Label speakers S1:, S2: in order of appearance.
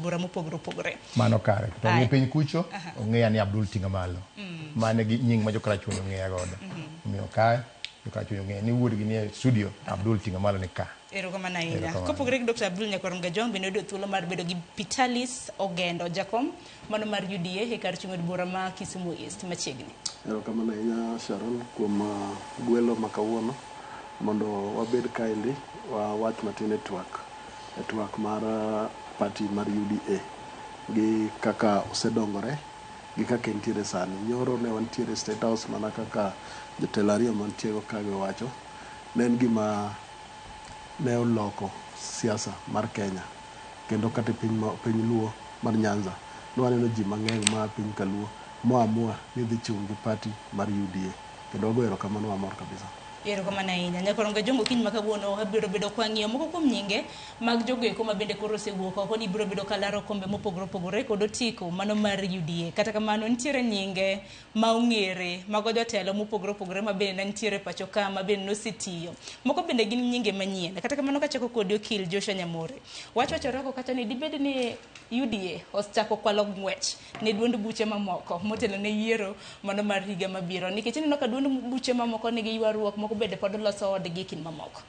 S1: bura mopogore opogore.
S2: Mano kare. To gi piny kucho, ong'eya ni Abdul Tinga Malo. Mano e nying ma jo-Karachuonyo ong'eya godo. Omiyo kae, jo-Karachuonyo ong'eya ni wuodgi ni e studio, Abdul Tinga Malo ni ka.
S1: Erokamano ahinya.
S2: Erokamano.
S1: Kopogore gi Dr. Abdul Nyakwar Mgajwang' bende oyudo thuolo mar bedo gi Pitalis Ogendo, jakom mano mar UDA e kar chung' od bura ma Kisumu East machiegni.
S3: Erokamano ahinya Sharon kuom gwelo ma kawuono mondo wabed kaendi wawach matin e twak e twak mar party mar UDA gi kaka osedongore gi kaka entiere sani. Nyoro ne wantiere State House mana kaka jotelo ariyo mantie go ka giwacho. Ne en gima ne oloko siasa mar Kenya kendo kata e piny, piny Luo mar Nyanza ne waneno ji mang'eny maa piny Kaluo moamua ni dhi chung' gi party mar UDA kendo wago erokamano wamor kabisa.
S1: Erokamano ahinya. Nyakwar Mgajwang' okinyi ma kawuono wabiro bedo kwang'iyo moko kuom nyinge mag jogo eko ma bende koro osewuok oko ni biro bedo kalaro kombe mopogore opogore kod otiko mano mar UDA. Kata kamano nitiere nyinge ma ong'ere mago jotelo mopogore opogore ma bende ne nitiere pacho ka ma bende nosetiyo. Moko bende gin nyinge manyien. Kata kamano kachako kodi okil Joshua Nyamore. Wach wachore oko kacha ni dibed ni UDA osechako kwalo ng'wech ne duond buche mamoko motelo ne yiero mano mar higa mabiro. Nikech ineno ka duond buche mamoko nigi ywaruok moko bende pod loso odgi kind mamoko.